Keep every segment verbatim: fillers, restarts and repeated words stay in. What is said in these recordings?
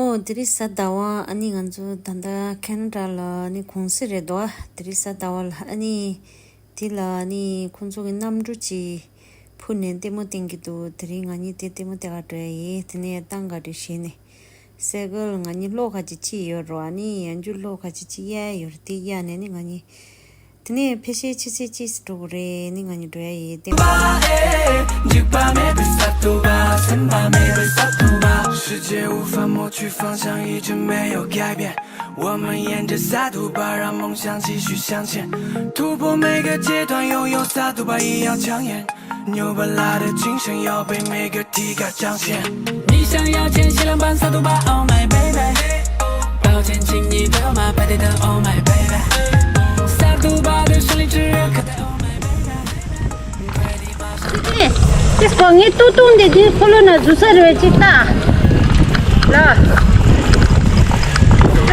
ཨོ་དེ་རིང་གཟའ་ཟླ་བ། ཨ་ནི་ང་ཚོ་ད་ལྟ་ཁེ་ན་ཌ་ལ་ཨ་ནི་གུང་སེང་རེད་འདུག་དེ་རིང་གཟའ་ཟླ་བ་ལ་ཨ་ནི་དེ་ལ་ཨ་ནི་ཁོང་ཚོ་གི་གནམ་གྲུ་ཅིག་འཕུར་ནས་ལྟད་མོ་བསྟན་གྱི་འདུག་དེ་རིང་ང་གཉིས་དེ་ལྟད་མོ་དེ་ག་འགྲོ་ཡ་ཡིན། དེ་ནས་ཏང་ག་རེ་བྱས་ནས་སེ་གོལ་ང་གཉིས་གློག་ཁ་ཅིག་ཅིག་ཡོད་རོ། ཨ་ནི་ཡང་རྒྱུ་གློག་ཁ་ཅིག་ཅིག་གཡར་ཡོད་རེད། དེ་གཡར་ནས་ནི་ང་གཉིས་དེ་ནས་ཕལ་ཆེར་ཕྱི་ཚེས་གཅིག་ཙམ་འགྲོ་གི་རེད། ནི་ང་གཉིས་འགྲོ་ཡ་ཡིན་ཏེ། འཇིགས་པ་མེད་པའི་ས་དུ་བ། སེམས་པ་མེད་པའི་ས་དུ་བ། 世界无法抹去方向，一直没有改变。我们沿着萨杜巴，让梦想继续向前，突破每个阶段，拥有萨杜巴一样强颜。 牛巴拉的精神要被每个体感彰显。你想要前行，浪漫萨杜巴，Oh my baby。抱歉，请你的马，白天的 Oh my baby。萨杜巴的森林炙热，可待 Oh my baby。 ཏེ་སྐོ་ངའི་ཏུ་ཏུང་འདི་འདི་ཁོ་ལོ་ན་འཛུལ་ས་རེད་ཅིག་ལྟ། ལ།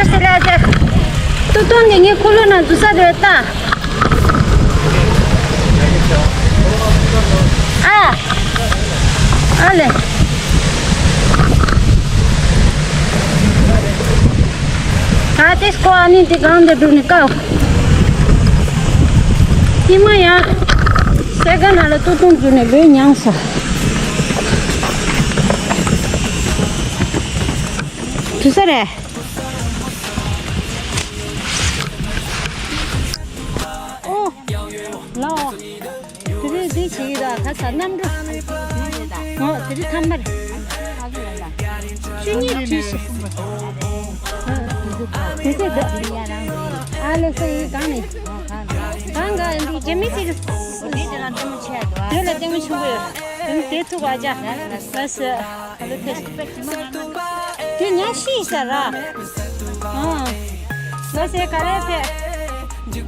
ཨ་སེ་ལ་ཏེ། ཏུ་ཏུང་འདི་ངའི་ཁོ་ལོ་ན་འཛུལ་ས་རེད་ལྟ། ཨ། ཨ་ལེ། ཨ་ཏེ་སྐོ་ཨ་ནི་འདི་གང་འདི་འགྲོ་ནི་ཀའོ། ཨི་མ་ཡ། སེ་ག་ན་ལ་ཏུ་ཏུང་འཛུལ་ནས་ལོས་མྱངས་ས། དུ་ས་རེད། ཨོ། ལའོ། དེ་རིང་འདི་བྱེད་ཀྱི་ར་ཁ་ས་གནམ་གྲུ། ཨོ་དེ་རིང་ཐ་མར། བཅུ་གཉིས་བྲིས་ཤིག་དེ་ཚོ་འདི་ཨ་ལོ་ས་ཡི་གང་ནས། གང་ག་འདི་རྒྱ་མི་ཚིག་དེ་ལ་ལྟད་མོ་ཆེན་པོ་ཡོད། དེ་ལ་ལྟད་མོ་ཆེན་པོ་ཡོད། དེ་ནི་དེ་ཐུག་བ་ཅག་ལ་ས། དེ་ཉག་ཤི་ས་ར། ཨ། ལ་སེ་ག་རེ་ཕེ། ཚེ་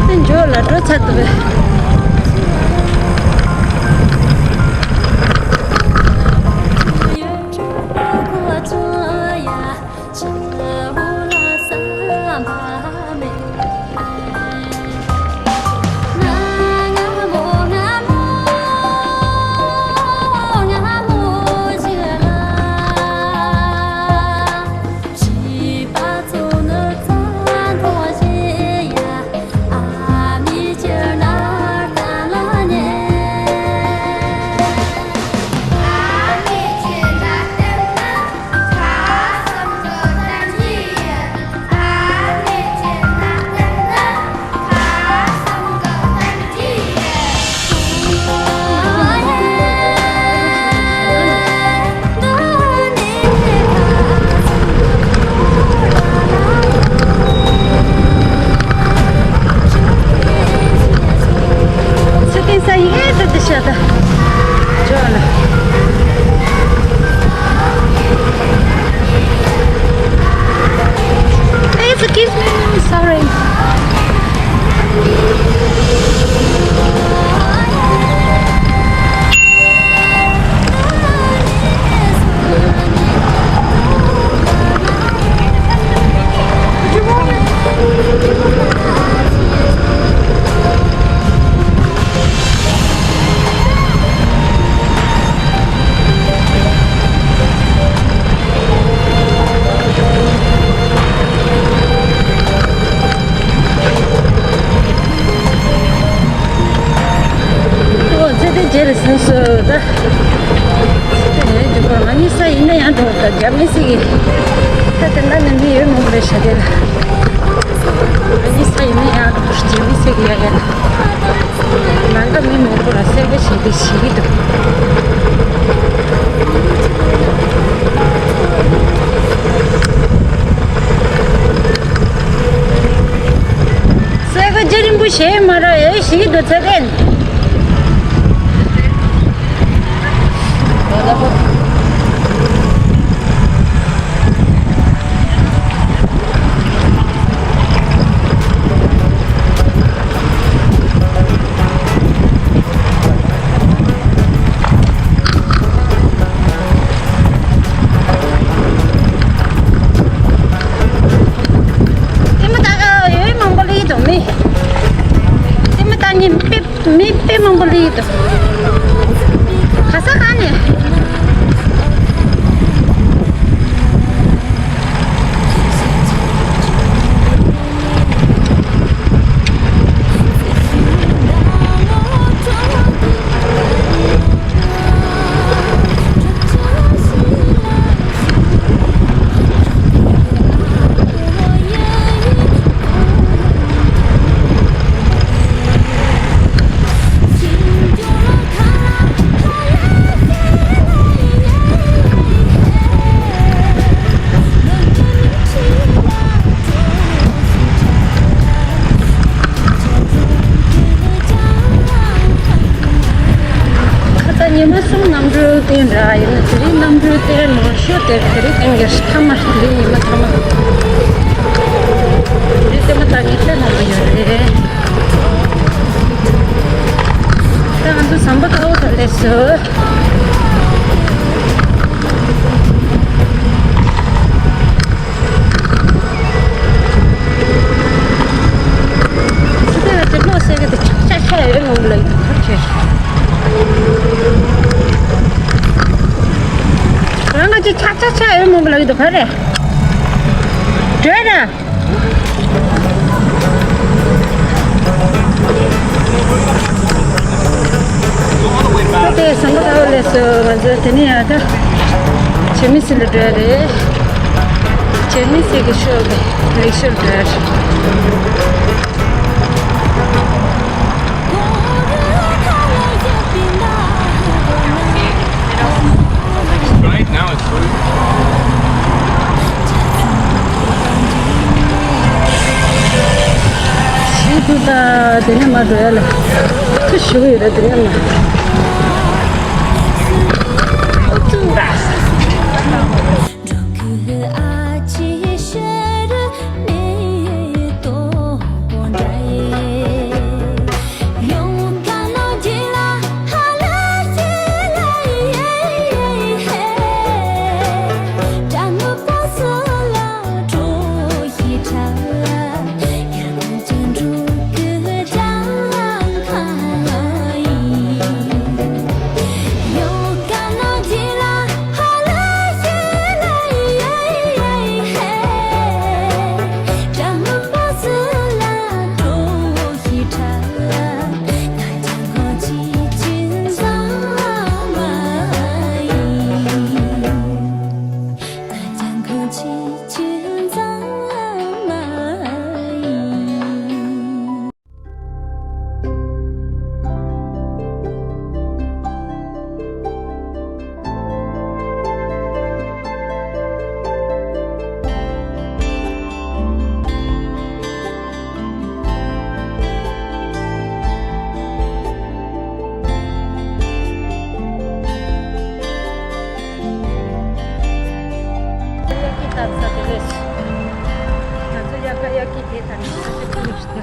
འདི་འཇོག་ལ་འགྲོ་ཚར་འདུག་པས། ཚེ་བརྟན་ས་ཡི་ཨེ་ད་དེ་ཤ་ད། ཇོ་ལ། Excuse me, sorry. ཨོ་ཙི་དེ་རྗེས་ལ་སེམས་སོ་ད། ཙི་དེ་ནས་འཇུག་པ་ང་གཉིས་ས་ཡིན་ན་ཡང་འགྲོ་ད་རྒྱ་མི་སྲིད་ཀྱི། ད་དེ་འདྲ་ནི་མི་ཡོད་མོ་རེད་ཤ་དེ་ལ། ང་གཉིས་ས་ཡིན་ན་ཡང་འགྲོ་རྒྱ་མི་སྲིད་ཀྱི་ཡ་ཡ་ལ། ནང་ག་མི་མང་པོ་ལ་གསལ་པོ་བྱས་ཏེ་བྱེད་ཀྱི་འདུག་གསལ་པོ་རྒྱ་རིང་པོ་བྱས་མ་ར་ཨེ་བྱེད་ཀྱི་འདུག་ཚེ་བརྟན། ག་ས་ག་ནས། ཁ་ས་ཉི་མ་གསུམ་གནམ་གྲུ་བསྟན་འདྲ་ཡིན་ན། དེ་རིང་གནམ་གྲུ་བསྟན་མང་ཤོས་དེ་དེ་རིང་བསྟན་གྱི་མཐའ་མ། དེ་རིང་ཉི་མ་མཐའ་མ། དེ་རིང་བསྟན་མ་ད་ངས་བསྟན་གནང་གི་ཡོད་རེད། ད་ང་ཚོ་ཟམ་པ་དཀར་པོ་དེར་སླེབས་སོང་། ཚེ་ལ་དེ་ལོ་སེ་ག་དེ་ཆག་ཆག་ཆག་ཡོད་མང་པོ་ལ་ཡོད་ཁ་ཆེ། རང་ག་ཅི་ཆག་ཆག་ཆག་ཡོད་མང་པོ་ལ་ཡོད་དོ་ག་རེ། བྲོས་ར། ད་དེ་ཟམ་པ་དཀར་པོ་སླེབས་སོང་། ང་ཚོ་དེ་ནས་ཡར་ད་བྱེ་མི་སི་ལ་འགྲོ་ཡ་རེད། བྱེ་མི་སི་གི་ཤོག་གི་ལེགས་ཤོར་འགྲོ་ཡ་རེད། Right now it's food. ཤིན་ཏུ་ད་དེ་ནས་མ་འགྲོ་ཡ་ལ། ཐུ་ཞུ་ཡོད་ར་དེ་ནས་མ། དབྱར་སྐྱིད་བཏང་ས་དེ་རེད། ང་ཚོ་དབྱར་ཁ་དབྱར་སྐྱིད་དེ་དང་ས་དེ་ཁ་ལུགས་ཤིག་ད།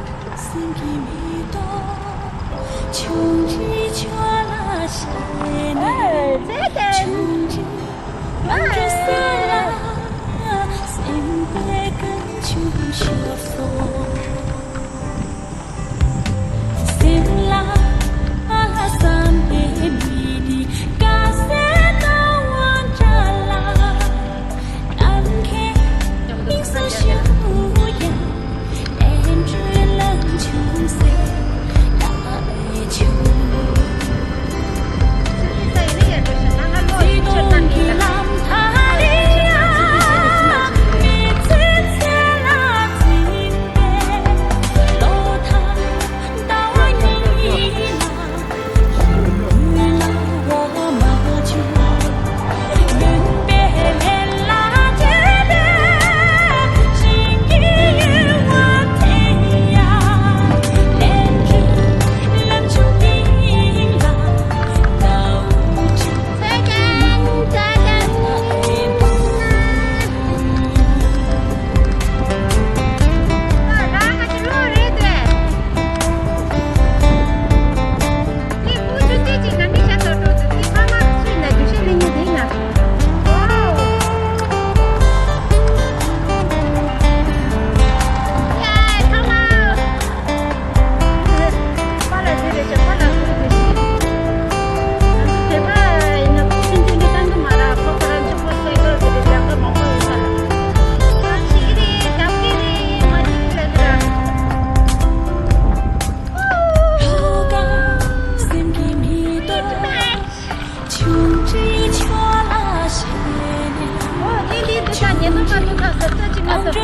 ཡེ་ནོ་མ་ཐུག་ཁ་ས་ཆ་ཅིག་མ་ཐུག་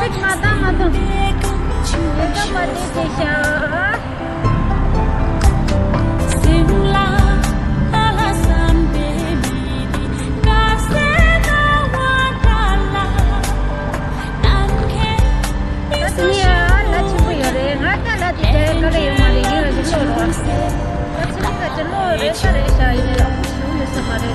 ཅིག་མ་ཐུག་མ་ཐུག་ཡེ་ནོ་མ་དེ་ཅེ་ཤ། ད་ནི་ཡ་ལ་ཆེན་པོ་ཡོད་རེད། ང་ད་ལ་དེ་ག་ལ་ཡོད་མ་རེད། ཡིན་ར་ཞིག་ལོ་རོགས། ད་ཚེ་རིང་ག་ཅི་ལོ་རེད་ཤ་རེད་ཤ་ཡིན་ཡ་ཞུ་ཡོད་ས་མ་རེད།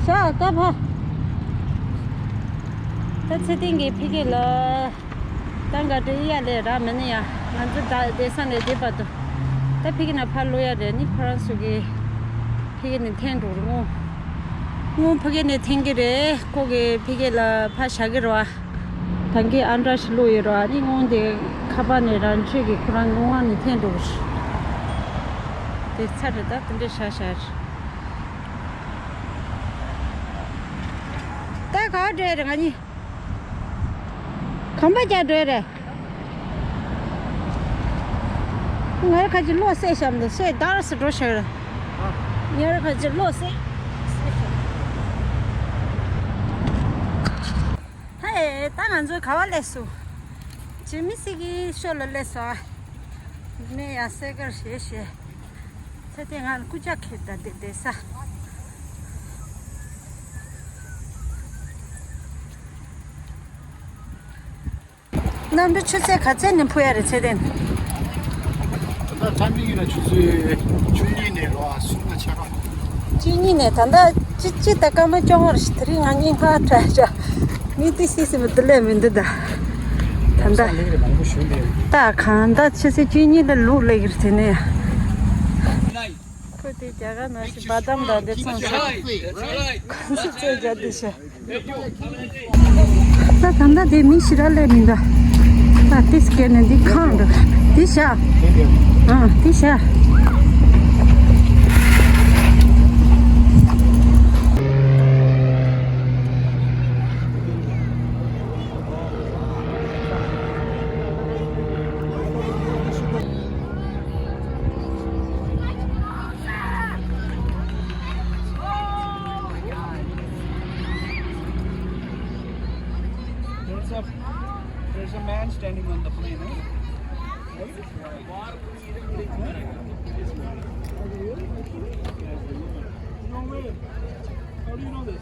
ཤ་ཀ་ཕ། ད་ཚེ་བརྟན་གྱི་ཕི་གེ་ལ་ད་ག་འདྲ་ཡ་ལས་ར་མེད་ན་ཡ། ང་ཚོ་ད་བསྡད་ས་ནས་བསྡད་པ་དུ་ད་ཕི་གེ་ན་ཕར་ལོ་ཡ་རེད། ནི་ཁོ་རང་ཚོ་གི་ཕི་གེ་ནས་འཐེན་འགྲོ་རུང་། སྔོན་ཕ་གི་ནས་འཐེན་གྱི་རེད། ཁོ་གི་ཕ་གི་ལ་ཕ་བཞག་གི་རེད་བ། ད་གི་ཨ་འདྲ་ཞིག་ལོ་ཡོད་རེད་བ། ནི་སྔོན་དེ་ཁ་པར་ནས་རང་ཆོས་ཀྱི་ཁོ་རང་སྔོན་མ་ནས་འཐེན་འགྲོ་གི་རེད། དེ་ཚར་རེད། ད་དེ་འདྲ་བཞག་བཞག་རེད། ད་ག་བ་འགྲོ་ཡ་རེད་ང་གཉིས། གམ་པ་རྒྱག་འགྲོ་ཡ་རེད། ང་ར་ཁ་ཅིག་བློ་གསལ་བཤམས་འདུག་སེ་དར་སི་འགྲོ་ཤག་ང་ར་ཁ་ཅིག་བློ་གསལ། ཧེ་ད་ང་ཚོ་ག་བ་སླེབས་སོང་། ཇི་མི་སི་གི་ཤོ་ལ་སླེབས་སོང་ཨ། ནས་ཡང་སེ་གར་ཞེ་ཞེ། ཚེ་དེ་ང་རྐུ་ཇག་ཁེབས་ད་དེ་དེ་ས། གནམ་གྲུ་ཆུ་ཚོད་ག་ཚད་ནས་འཕུར་ཡ་རེད་ཚེ་བརྟན། ད་ལྟ་ཊའི་མིང་ཡིན་ན་ཆུ་ཚོད་བཅུ་གཉིས་ནས་ལོ་ཨ་སུམ་ལྔ་ཆ་ག་བཅུ་གཉིས་ནས་ད་ལྟ་ཅི་ཅི་ད་སྐར་མ་བཅོ་ལྔ་རེད་ཤག་དེ་རིང་ང་གཉིས་སྔ་དྲགས་ཤག་མི་དེ་སི་སི་མི་དེ་ལས་མི་འདུག་ད་ད་ལྟ་ད་གང་ད་ཆུ་ཚོད་བཅུ་གཉིས་ལ་ལུག་ལེགས་རེད་ཟེར་ནས། ཁོ་དེ་རྒྱ་གར་ནང་བཞིན་བ་དམ་དང་དེ་ཚོང་ཟ། ཁོ་ཚོ་རྩེད་རྒྱག་དེ་ཤ། ད་ད་ལྟ་དེ་མི་ཞིག་ར་སླེབས་མི་འདུག་ད་དེ་སྐད་ནས་འདི་ཁང་འདུག་དེ་ཤ། ཨ་དེ་ཤ། There's a, there's a man standing on the plane, eh? No way. How do you know this?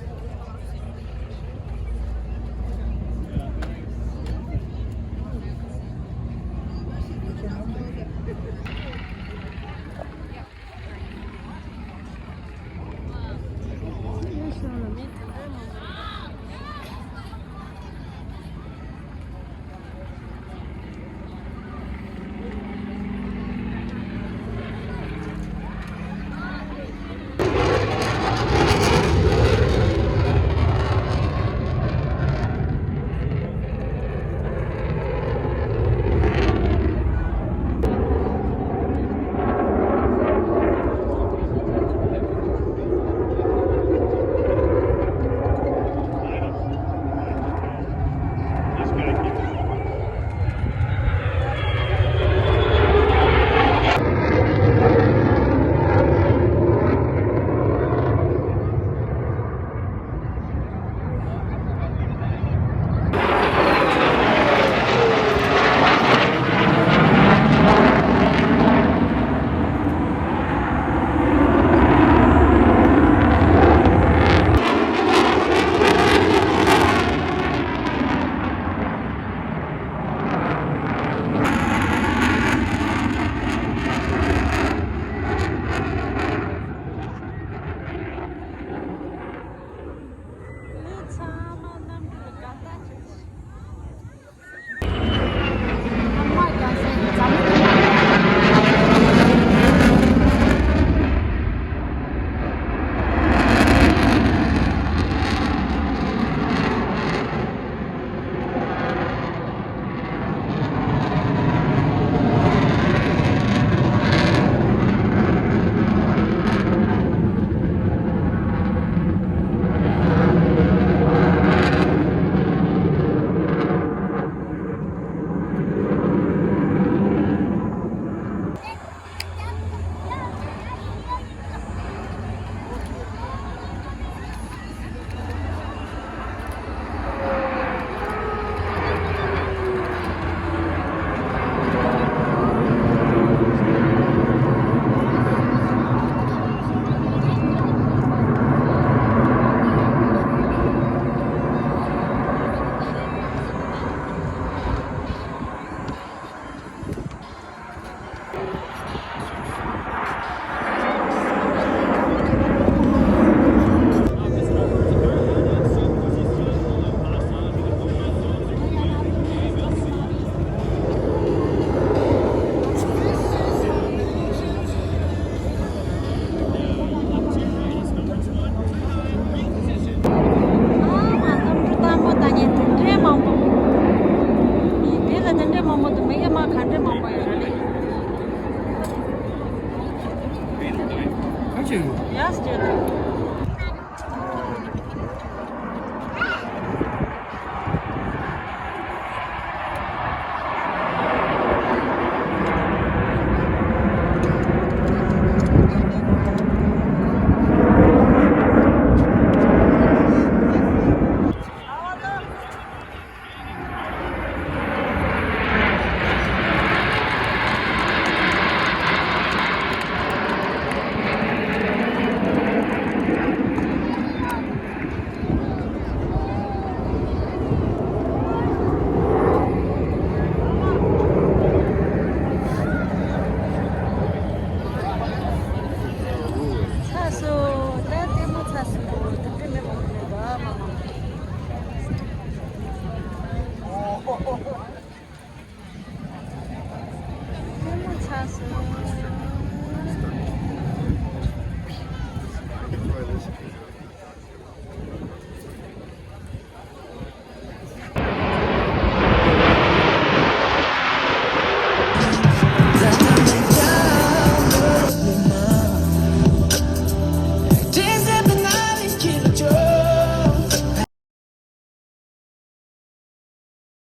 Let's do this.